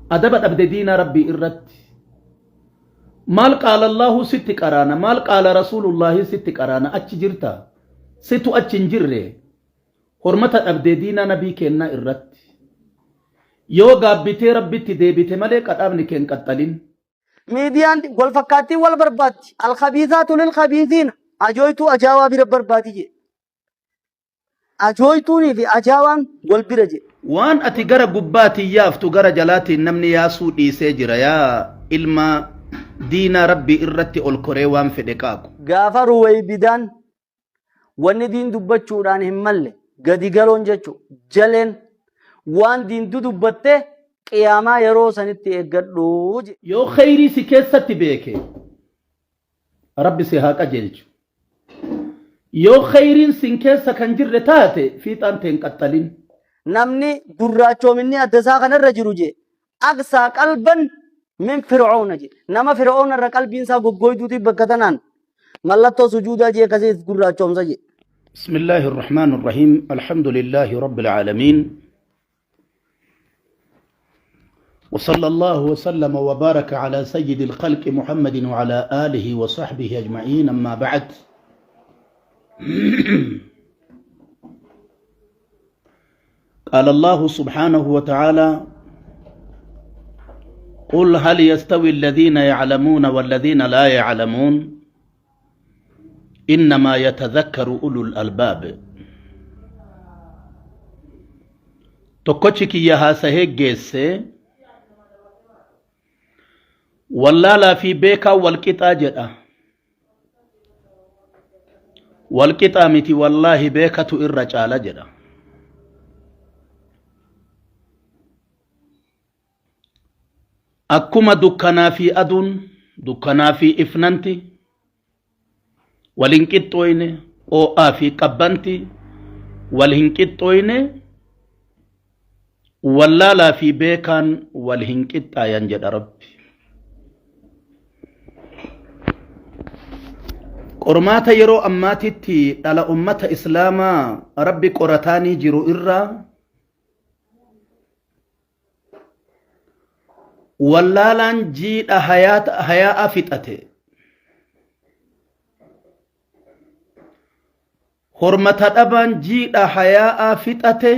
Adaba dhabde diinaa Rabbii irratti. Maal qaala Allaahu sitti qaraana, maal qaala Rasuulullaahi sitti qaraana achi jirta? Situ achi hin jirre. Hormata dhabdee diinaa nabii keennaa irratti. Yoo gaabbitee Rabbitti deebite malee qadhaabni kee hin qaxxalin. Miidiyaan wal fakkaattiin wal barbaaddi. Alkhabiisaatu lil khabiisiina. Ajooytuu ajaawaa bira barbaadi jedhe. Ajooytuunii fi ajaawaan wal bira jedhe. Waan ati gara gubbaatiin yaaftu gara jalaatiin namni yaasuu dhiisee jira yaa ilma diinaa Rabbii irratti ol koree waan fedhe qaaqu. Gaafa ruwaybidaan Wanni diin dubbachuudhaan hin malle gadi galoon jechu jaleen waan diin dudubbatte qiyaamaa yeroo sanitti eeggadhu je. Yoo kheyrii si keessatti beeke Rabbi si haa qajeelchu. Yoo kheyriin sin keessa kan jirre taate fiixaan tee hin qaxxalin. Namni gurraachoominni adda isaa kanarra jiru je aqsaa qalban min fir'oona jedhe nama fir'oona irra qalbiin isaa goggooyduuti bakka tanaan mallattoo sujuudaa jee akkasii gurraachoomsa jedhe. بسم الله الرحمن الرحيم الحمد لله رب العالمين وصلى الله وسلم وبارك على سيد الخلق محمد وعلى آله وصحبه أجمعين أما بعد قال الله سبحانه وتعالى قل هل يستوي الذين يعلمون والذين لا يعلمون إنما يتذكر أولو الألباب tokkochi kiyya haasahee geesse wallaalaa fi beekaa walqixaa jedha Walqixaa miti wallaahi beekatu irra caala jedha. Akkuma dukkanaa fi aduun dukkanaa fi ifnanti wal hin qixxooyne oo'aa fi qabbanti wal hin qixxooyne Wallaalaa fi beekaan wal hin qixxaayan jedha Rabbi. Qormaata yeroo ammaatitti dhala ummata Islaamaa Rabbi qorataanii jiru irraa wallaalaan jiidha hayaa'a fixate. Hormata dhabaan jiidha hayaa'aa fixate.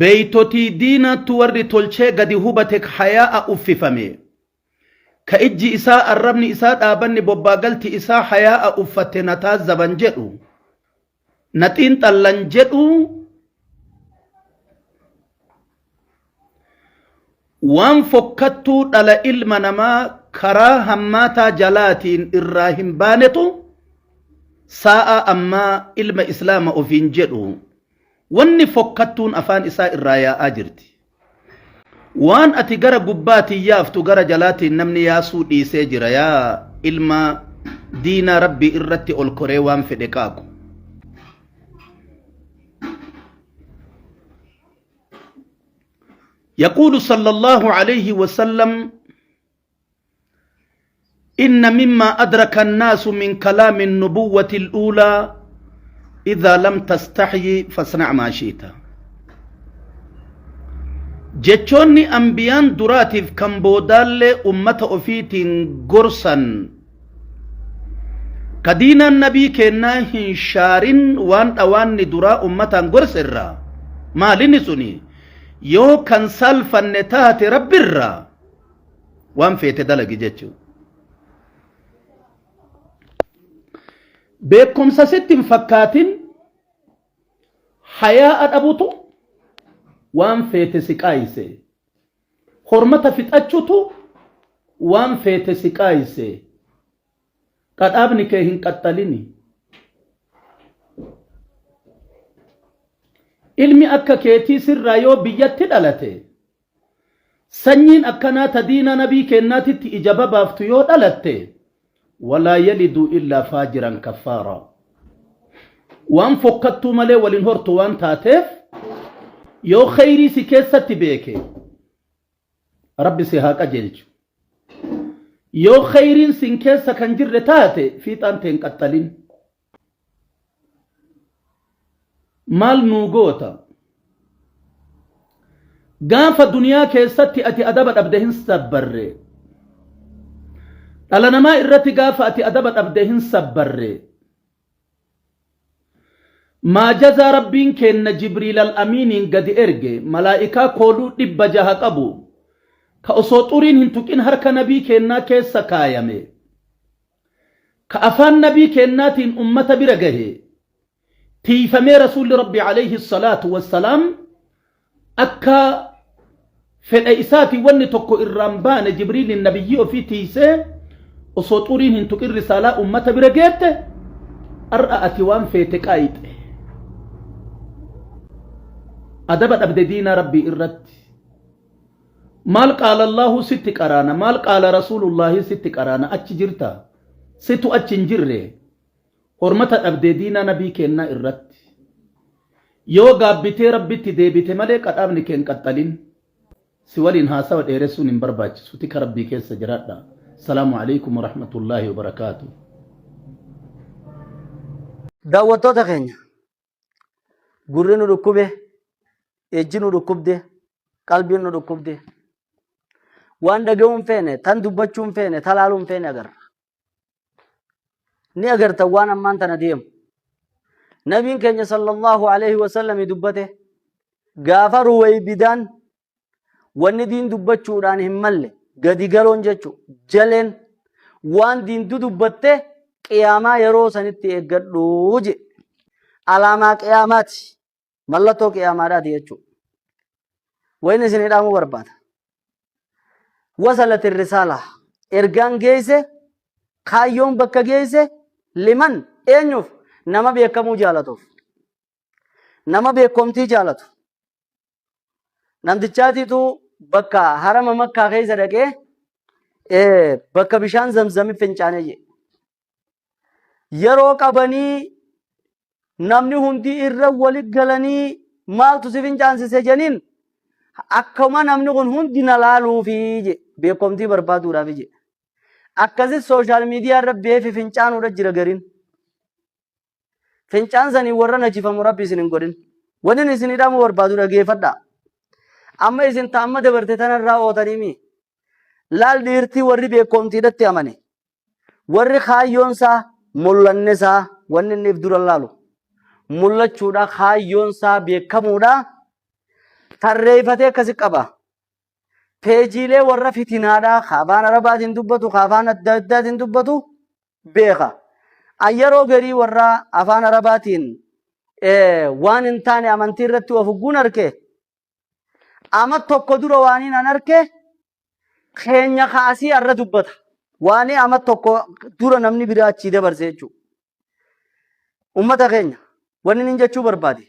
Beeytotii diinaattu warri tolchee gadi hubate hayaa'a uffifame. Ka ijji isaa arrabni isaa dhaabanni bobbaagalti isaa hayaa'a uffatte na taazzaban jedhu. Na xiinxallan jedhu. Waan fokkattuu dhala ilma namaa karaa hammaataa jalaatiin irraa hin baanetu saa'aa ammaa ilma islaama ofiin jedhu wanni fokkattuun afaan isaa irraa yaa'aa jirti. Waan ati gara gubbaatiin yaaftu gara jalaatiin namni yaasuu dhiisee jira yaa ilma diinaa rabbii irratti ol koree waan fedhe qaaqu. يقول صلى الله عليه وسلم إن مما أدرك الناس من كلام النبوة الأولى إذا لم تستحي فاصنع ما شئت jechoonni ambiyaan duraatiif kan boodaallee ummata ofiitiin gorsan ka diinaan nabii keennaa hin shaarin waan dhawaanni duraa ummataan gorserraa maalinni suni yoo kan saalfanne taate rabbirraa waan feete dalagi jechuu beekumsa sitti hin fakkaatin hayaa'a dhabutu waan feete si qaayise Hormata fixachutu waan feete si qaayise. Qadhaabni kee hin qaxxalini. Ilmi akka keetii sirraa yoo biyyatti dhalate, sanyiin akkanaa ta diina nabii keennaatitti ija babaaftu yoo dhalatte, walaa yaliduu illaa faajiran kaffaaraa. Waan fokkattuu malee wal hin hortu waan taateef yoo kheyrii si keessatti beeke Rabbi si haa qajeelchu. Yoo kheyriin sin keessa kan jirre taate fiixaan tee hin qaxxalin. Maal nuu goota? Gaafa duniyaa keessatti ati adaba dhabde hin sabbarre. Dhala namaa irratti gaafa ati adaba dhabde hin sabbarre. Maa jazaa Rabbiin keenna Jibriil al-Amiiniin gadi erge malaa'ikaa kooluu 600 qabu ka osoo xuriin hin tuqin harka nabii keennaa keessa kaayame ka afaan nabii keennaatiin ummata bira gahe tiiyfamee Rasuulli Rabbi alayhi salaatu wassalaam akka fedha isaatiin wanni tokko irraan baane Jibriiliin nabiyyii ofii tiiysee osoo xuriin hin tuqin risaalaa ummata bira geette ar'a ati waan feete qaayixe adaba dhabde diinaa Rabbii irratti maal qaala Allahu sitti qaraana maal qaala Rasuulullaahi sitti qaraana achi jirta situ achi hin jirre Hormata dhabdee diinaa nabii keennaa irratti. Yoo gaabbitee Rabbitti deebite malee qadhaabni kee hin qaxxalin. Si waliin haasawa dheeressuun hin barbaachisu. Tika Rabbii keessa jiraadhaa. Salaamu aleykum warahmatullaahi wabarakaatuh. Daawwattoota keenya gurri nu dhukkube, ijji nu dhukkubde, qalbiin nu dhukkubde. Waan dhaga'uu hin feene, tan dubbachuu hin feene, ta laaluu hin feene agarra. Ni agartan waan ammaan tana deemu. Nabiin keenya sallallahu alaihi wasallam dubbate gaafa ruwaybidaan wanni diin dubbachuudhaan hin malle gadi galoon jechu jaleen waan diin dudubbatte qiyaamaa yeroo sanitti eeggadhu je alaamaa qiyaamaati mallattoo qiyaamaadhaati jechuudha. Wayni isin dhaamuu barbaada. Wasalat risaala ergaan geesse kaayyoon bakka geesse liman eenyuuf nama beekamuu jaalatuuf nama beekomtii jaalatu namtichaatiitu bakka harama makkaa keessa dhaqee bakka bishaan zamzami fincaanee jedhe. Yeroo qabanii namni hundi irra wali galanii maaltu si fincaansise jeniin akkuma namni kun hundi na laaluufi je beekomtii barbaaduudhaaf je. Akkasi sooshaal miidiyaa irra beefi fincaanuudha jira gariin. Fincaan sanii warra najifamu rabbi isin hin godhin. Wanni isin hidhamuu barbaadu dhageeffadhaa. Amma isin ta amma dabarte tanarraa ootanii mii. Laal dhiirtii warri beekomtiidhatti amane. Warri kaayyoon isaa mul'anni isaa wanni inni if dura laalu mul'achuudha kaayyoon isaa beekamuudha tarreeffatee akkasi qaba. Peejiilee warra fitinaadhaa ka afaan arabaatiin dubbatu ka afaan adda addaatiin dubbatu beeka. An yeroo garii warra afaan arabaatiin waan hin taane amantii irratti of gugguun arke ama tokko dura waaniin an arke keenya kaasii arra dubbata. Waanii ama tokko dura namni biraa achii dabarse jechuudha. Uummata keenya wanni inni jechuu barbaade.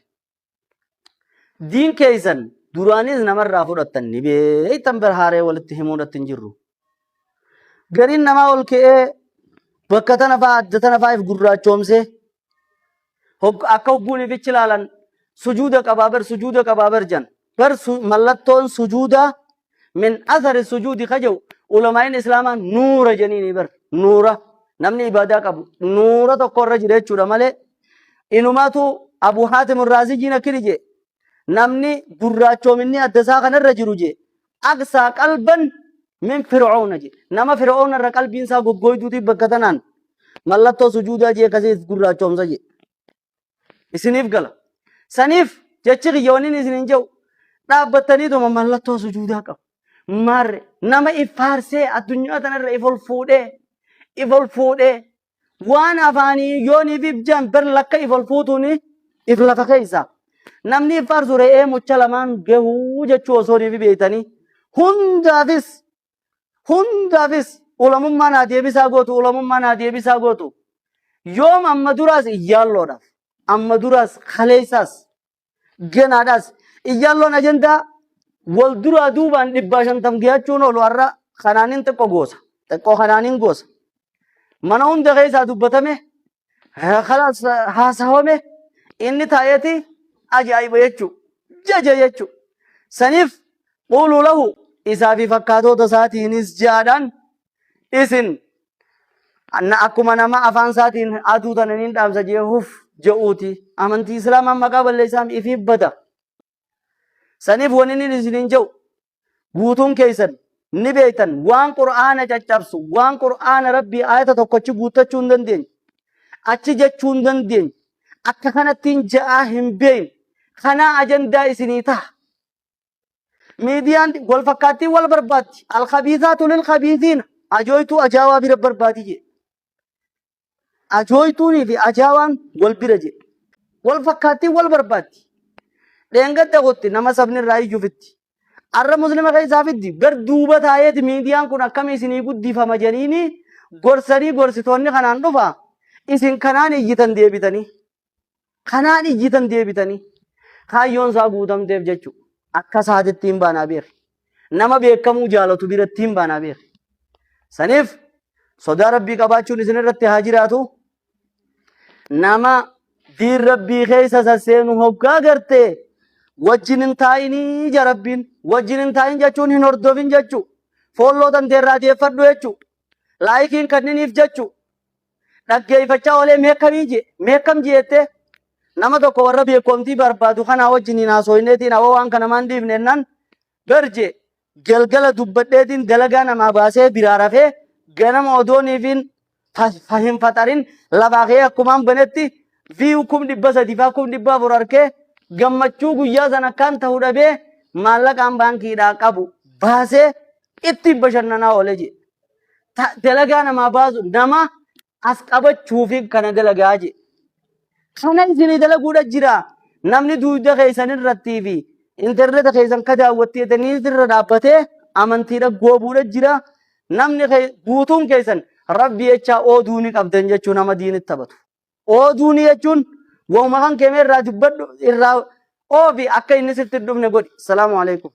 Diin keessan duraanis namarraa fudhattan ni beektan bar haaree walitti himuudhatti hin jirru. Gariin namaa ol ka'ee bakka tana fa'aa adda tana fa'aa if gurraachoomsee Akka hogguun ifichi ilaalan sujuuda qabaa bar sujuuda qabaa bar jan. Bar mallattoon sujuudaa min athari sujuudi ka jedhu ulamaa'iin islaamaa nuura jeniini bar nuura namni ibaadaa qabu nuura tokko irra jira jechuudha malee inumaatu Abu Haatim Raazii akkini jee namni gurraachoominni adda isaa kanarra jiru jee aqsaa qalban min fir'oona jee nama fir'oona irra qalbiin isaa goggooyduuti bakka tanaan mallattoo sujuudaa jee akkasii gurraachoomsa jee isiniif gala saniif jechi kiyya wanni isin hin jedhu dhaabbattaniituma mallattoo sujuudaa qabu maarre nama if faarsee addunyaa tanarra if ol fuudhee if ol fuudhee waan afaanii yooniif if jaan bar lakka if ol fuutuuni if lafa keessa namni if faarsu re'ee mucha lamaan gahuu jechuu osoo niif beektanii hundaafis hundaafis ulamummaa naa deebisaa gootu ulamummaa naa deebisaa gootu yoom amma duraas iyyaalloodhaaf amma duraas kaleessaas ganaadhaas iyyaalloon ajandaa wal duraa duubaan 150 geeyachuun oolu har'a kanaanin xiqqoo goosa xiqqoo kanaanin goosa mana hunda keessaa dubbatame kalaas haasawame inni taa'eeti ajaa'iba jechuu jaja jechuu saniif quuluu lahu isaa fi fakkaatota isaatiinis ji'aadhaan isin akkuma nama afaan isaatiin aduu tana niin dhaamsa jee huf. je'uuti. Amantii Islaamaa maqaa balleessaa ifiif bada. Saniif wanni inni isiniin je'u guutuun keessan ni beektan waan Qur'aana caccabsu, waan Qur'aana Rabbii aayata tokko achi guuttachuu hin dandeenye, achi jechuu hin dandeenye, akka kanattiin ja'aa hin beekne, kanaa ajandaa isinii taha. Miidiyaan wal fakkaattii wal barbaaddi. Alkhabiisaatu lil khabiisiina. Ajooytuu ajaawaa bira barbaadi jedhe. Ajooytuunii fi ajaawaan wal bira jedhe. Wal fakkaattii wal barbaaddi. Dheengadda kutti nama sabni irraa iyyuu fitti. Arra muslima keessaa fiddi. Gar duuba taa'eeti miidiyaan kun akkami isinii guddifama jedhaniini gorsanii gorsitoonni kanaan dhufa. Isin kanaan iyyitan deebitanii. Kanaan iyyitan deebitanii. Kaayyoon isaa guutamteef jechuudha. Akka isaatitti hin baanaa beeki. Nama beekamuu jaalatu biratti hin baanaa beeki. Saniif sodaa rabbii qabaachuun isin irratti haa jiraatu. Nama diin rabbii keessa sasseenu hoggaa gartee wajjin hin taa'inii ja rabbiin. Wajjin hin taa'in jechuun hin hordofin jechuu. Foolloo tantee irraa deeffadhu jechuu. Laayikiin kanniniif jechuu. Dhaggeeffachaa oolee mee akkamii jee mee akkam jeettee nama tokko warra beekomtii barbaadu kanaa wajjin hin haasooyneetiin awoo waan kana maan dhiifne jennaan bar jee galgala dubbadheetiin dalagaa namaa baasee biraa rafee ganama odooniifiin hin faxarin lafaa ka'ee akkumaan banetti view 300,000 faa 400,000 arkee gammachuu guyyaa sana akkaan ta'u dhabee maallaqaan baankiidhaa qabu baasee ittiin bashannanaa oolee jee. Ta- Dalagaa namaa baasu nama as qabachuufi kana dalagaa jee. Kana isinii dalaguudha jira. Namni duuda keessan irrattii fi intarneeta keessan ka daawwatteetanii irra dhaabbatee amantiidha goobuudha jira. Namni guutuun keessan rabbi jechaa ooduu ni qabdan jechuu nama diinitti taphatu. Ooduu ni jechuun wauma kan keemee irraa dubbadhu irraa oofi akka inni sitti hin dhufne godhi. Salaamu alaikum.